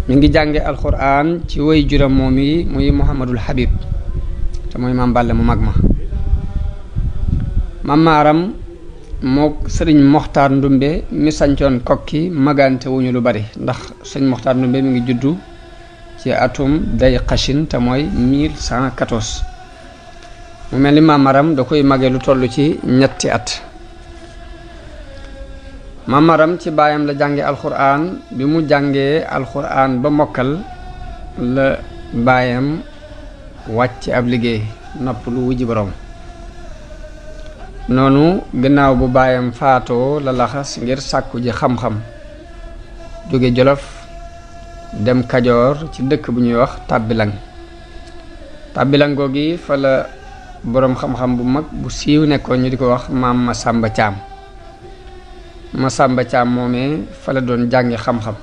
mi ngi jànge alquran ci way juram moom yi muy Muhammadul Habib te mooy maam Balla mu mag ma. maam Maaram mook sëriñ Moxtaar Ndumbe mi sancoon kokki magante wuñu lu bari ndax sëriñ Moxtaar Ndumbe mi ngi juddu ci atum day xachin te mooy 1114 mu mel ni maam Maaram da koy magee lu toll ci ñetti at. maam Maaram ci baayam la jànge alxuraan bi mu jàngee alxuraan ba mokkal la baayam wàcc ab liggéey nopp lu wujji borom. noonu gannaaw bu baayam faatoo la laxas ngir sàkku ji xam-xam jóge Jolof dem Kajoor ci dëkk bu ñuy wax Tàbbilang googi fa la boroom xam-xam bu mag bu siiw nekkoon ñu di ko wax maam Masamba Caam moomee fa la doon jàngi xam-xam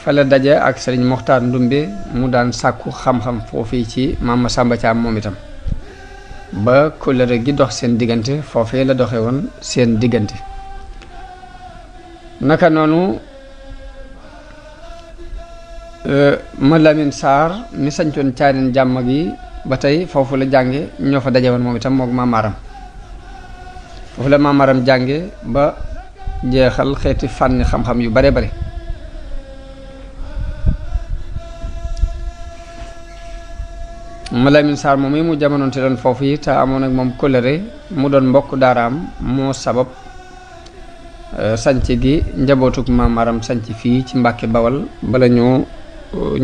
fa la daje ak sëriñ Moxtaar Ndumbe mu daan sàkku xam-xam foofii ci maam Masamba Caam moom itam ba kóllëre gi dox seen diggante foofee la doxe woon seen diggante. naka noonu ma Lamin Saar mi sañcoon Caareen jàmm gi ba tey foofu la jànge ñoo fa daje woon moom itam mook maam Maaram foofu la maam Maaram jànge ba jeexal xeeti fànni xam-xam yu bare bare. ma Lamin Saar moom yi mu jamonoonte doon foofu yi te amoon ak moom kóllëre mu doon mbokk daaraam moo sabab sanc gi njabootug maam Maaram sanc fii ci Mbàkke Bawal bala ñoo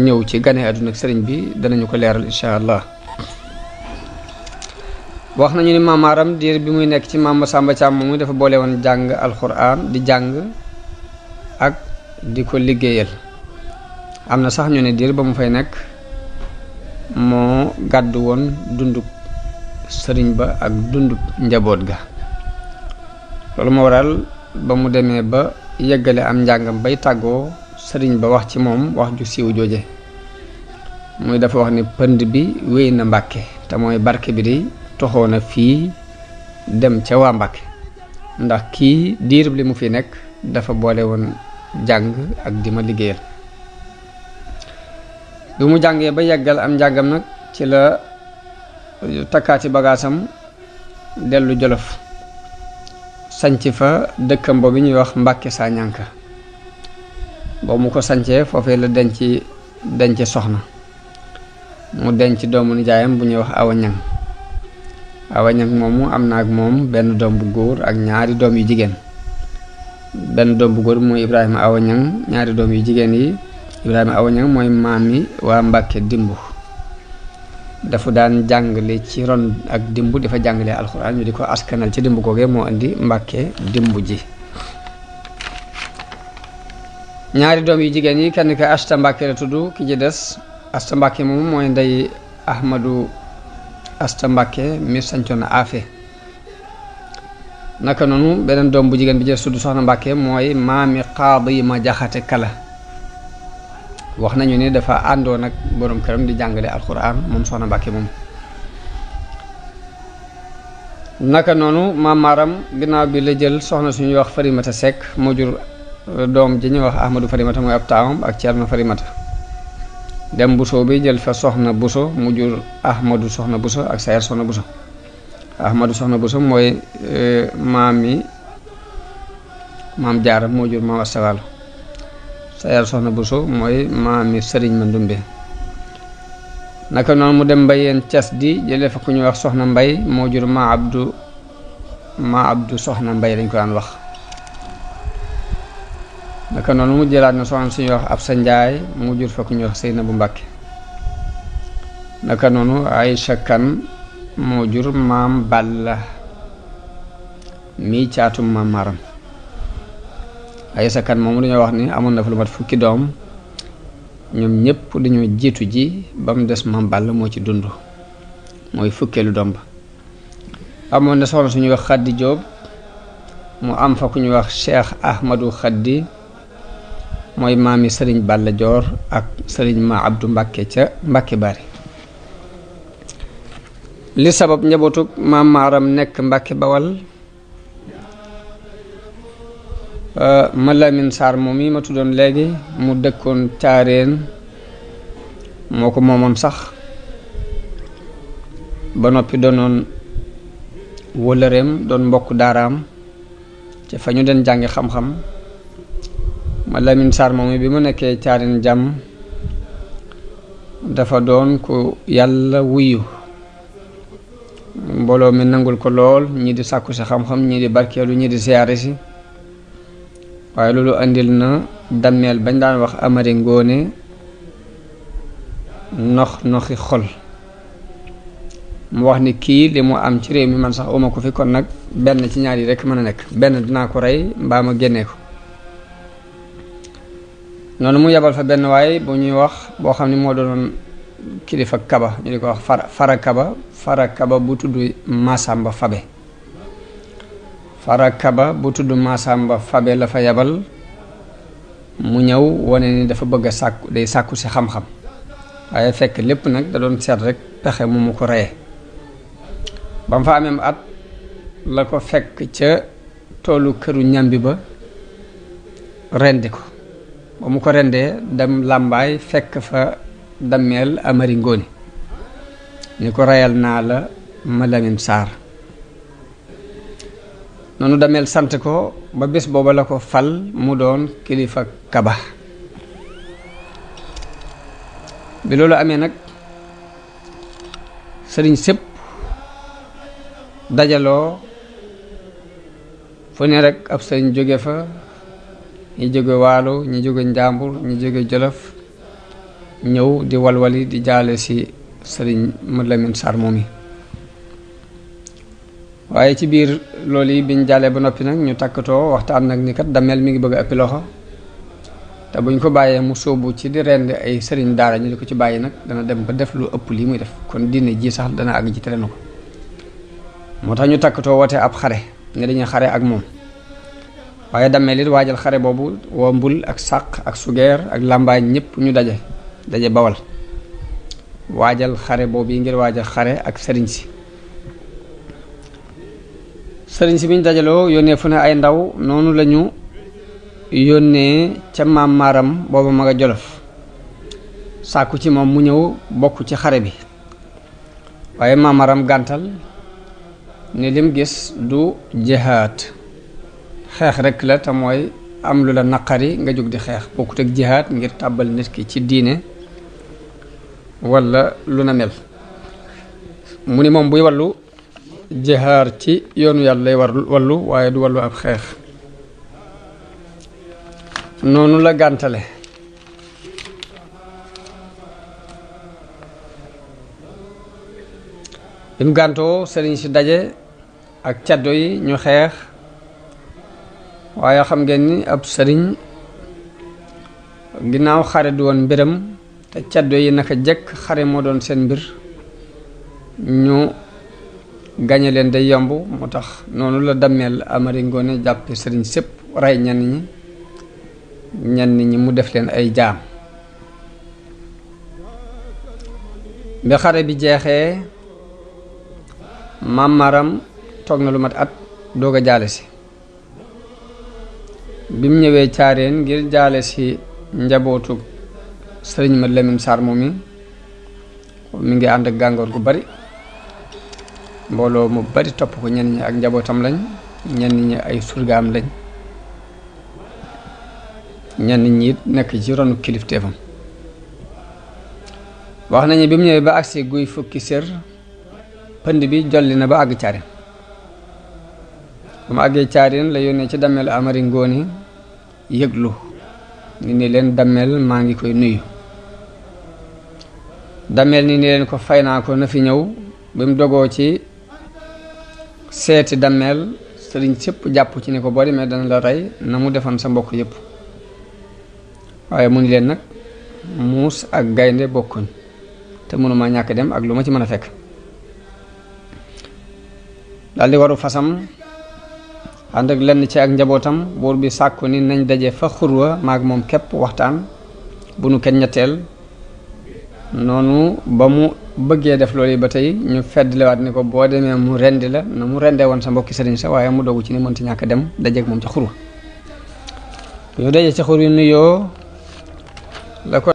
ñëw ci gane àdduna ak sëriñ bi danañu ko leeral incha allah. wax nañu ni maam Maaram diir bi muy nekk ci maam Masamba Caam moom dafa boole woon jàng alxuraan di jàng ak di ko liggéeyal. am na sax ñu ne diir ba mu fay nekk moo gàddu woon dundub sëriñ ba ak dundub njaboot ga. loolu moo waral ba mu demee ba yeggale am njàngam bay tàggoo sëriñ ba wax ci moom wax ju siiw jooje muy dafa wax ni pënd bi wéy na Mbàkke te mooy barke bi di toxoo na fii dem ca waa Mbàkke ndax kii diirub li mu fi nekk dafa boole woon jàng ak di ma liggéeyal. bi mu jàngee ba yeggal am njàngam nag ci la takkaati bagaasam dellu Jolof sanc fa dëkkam boobu ñuy wax Mbàkke Sañanka boobu mu ko sancee foofee la denc soxna mu denc doomu nijaayam bu ñuy wax Awa Ñang moomu am na ak moom benn doom bu góor ak ñaari doom yu jigéen. benn doom bu góor mooy Ibrahima Awa Ñang ñaari doom yu jigéen yi Ibrahima Awa Ñang mooy maami waa Mbàkke Dimbu dafa daan jàngale ci ron ak Dimbu dafa jàngale alxuraan ñu di ko askanal ci Dimbu googee moo indi Mbàkke Dimbu ji. ñaari doom yu jigéen yi kenn ka Asta Mbàkke la tudd ki ci des Asta Mbàkke moom mooy ndey Ahmadu Asta Mbàkke mi sancoon na Afe. naka noonu beneen doom bu jigéen bi jël tudd Soxna Mbàkke mooy maami Qaadi ma Jaxate Kala. wax nañu ni dafa àndoon ak borom këram di jàngale alxuraan moom Soxna Mbàkke moom. naka noonu maam Maaram ginnaaw bi la jël soxna suñuy wax Farimata Sekk moo jur doom ji ñuy wax Ahmadu Farimata mooy ab taawam ak Ceerno Farimata. dem Buso bi jël fa Soxna Buso mu jur Ahmadu Soxna Buso ak Sayar Soxna Buso. Ahmadu Soxna Buso mooy maam Jaara moo jur maam Asta Waalo. Sayar Soxna Buso mooy maami Sëriñ Mandumbe. naka noonu mu dem Mbayeen Cas di jëlee fa ku ñuy wax Soxna Mbay moo jur ma Abdu Soxna Mbay lañ ko daan wax. naka noonu mu jëlaat na soxna suñuy wax Absa Njaay mu jur fa ku ñuy wax Seynabu Mbàkke. naka noonu Aysa Kan moo jur maam Balla mii caatum maam Maaram. Aysa Kan moomu dañoo wax ni amoon na fa lu mat fukki doom ñoom ñëpp dañoo jiitu ji ba mu des maam Balla moo ci dund mooy fukkeelu doom ba. amoon na soxna suñuy wax Xaddi Jóob mu am fa ku ñuy wax Cheikh Ahmadu Xaddi mooy maami Sëriñ Balla Joor ak Sëriñ Ma Abdu Mbàkke ca Mbàkke Bari. li sabab njabootug maam Maaram nekk Mbàkke Bawal Malamine Sarr moom yi ma tuddoon léegi mu dëkkoon Caareen moo ko moomoon sax ba noppi doonoon wëllëreem doon mbokk daaraam ci fa ñu den jàngi xam-xam Malamine Sarr moom yi bi mu nekkee Caareen jàmm dafa doon ku yàlla wuyu mbooloo mi nangul ko lool ñii di sàkku si xam-xam ñii di barkeelu ñii di siyaare si waaye loolu andil na dammeel bañ daan wax Amari Ngoone noxi xol mu wax ni kii li mu am ci réew mi man sax uma ko fi kon nag benn ci ñaar yi rekk mën a nekk benn dinaa ko rey mbaa ma génnee ko noonu mu yebal fa benn waay bu ñuy wax boo xam ne moo doon kilifa kaba ñu di ko wax fara kaba bu tudd Masamba Fabe la fa yebal mu ñëw wane ni dafa bëgg a sàkku si xam-xam waaye fekk lépp nag da doon seet rek pexe mu ko reye ba mu fa amee at la ko fekk ca toolu këru ñambi ba rendi ko ba mu ko rendee dem làmbaay fekk fa dammeel Amari Ngoone ni ko reyal naa la Malamine Sarr noonu dammeel sant ko ba bés booba la ko fal mu doon kilifa kaba bi loolu amee nag sëriñ sépp dajaloo fu ne rek ab sëriñ jóge fa ñi jóge waalo ñi jóge njàmbur ñi jóge jolof ñëw di walwali di jaale ci sëriñ Malamine Sarr moom yi waaye ci biir loolu yi biñ jaalee ba noppi nag ñu takkatoo waxtaan nag ni kat dammeel mi ngi bëgg a ëppi loxo te buñ ko bàyyee mu sóobu ci di rend ay sëriñ daara ñu di ko ci bàyyi nag dana dem ba def lu ëpp lii muy def kon diine ji sax dana àgg ci tere na ko moo tax ñu takkatoo woote ab xare ne dañuy xare ak moom waaye dammeel it waajal xare boobu woo mbul ak sàq ak sugeer ak làmbaay ñëpp ñu daje bawal waajal xare boobu yi ngir waajal xare ak sëriñ si biñ dajaloo yónnee fu ne ay ndaw noonu lañu yónnee ca maam maaram booba ma nga jolof sàkku ci moom mu ñëw bokk ci xare bi waaye maam maaram gàntal ne lim gis du jihaad xeex rekk la te mooy am lu la naqari nga jóg di xeex bokkut ak jihaad ngir tàbbal nit ki ci diine walla lu na mel mu ni moom buy wallu jihaar ci yoonu yàlla lay wallu waaye du wallu ab xeex noonu la gàntale bi mu gàntoo sëriñ si daje ak caddo yi ñu xeex waaye xam ngeen ni ab sëriñ ginnaaw xare du woon mbiram te caddo yi naka jekk xare moo doon seen mbir ñu gañe leen day yomb moo tax noonu la dammeel Amari Ngoone jàppe sëriñ sépp rey ñenn ñi mu def leen ay jaam bi xare bi jeexee maam Maram toog na lu mat at doog a jaale si bi mu ñëwee Caareen ngir jaale si njabootu sëriñ Malamine Sarr moom mi ngi ànd ak gàngoor gu bari mbooloo mu bari topp ko ñenn ñi ak njabootam lañ ñenn ñi ay surgaam lañ ñenn ñi it nekk ci ronu kilifteefam wax nañu bi mu ñëwee ba agsi guy fukki sér pënd bi jolli na ba àgg Caareen bu mu àggee Caareen la yónnee ci dammeel Amari Ngoone yëglu ni leen dammeel maa ngi koy nuyu dammeel ni leen ko fay naa ko na fi ñëw bi mu dogoo ci seeti dammeel sëriñ sépp jàpp ci ni ko boo demee dana la rey na mu defoon sa mbokk yépp waaye mu ni leen nag muus ak gaynde bokkuñ te mënuma ñàkk dem ak lu ma ci mën a fekk daldi waru fasam ànd ak lenn ci ak njabootam buur bi sàkku ni nañ daje fa xurwa maag moom képp waxtaan bu nu kenn ñetteel noonu ba mu bëggee def loolu yi ba tey ñu feddliwaat ni ko boo demee mu rendi la na mu rendee woon sa mbokki sëriñ sa waaye mu dogu ci ni mënti ñàkk dem dajeeg moom ca xurwa ñu daje ci xur wi nuyoo la ko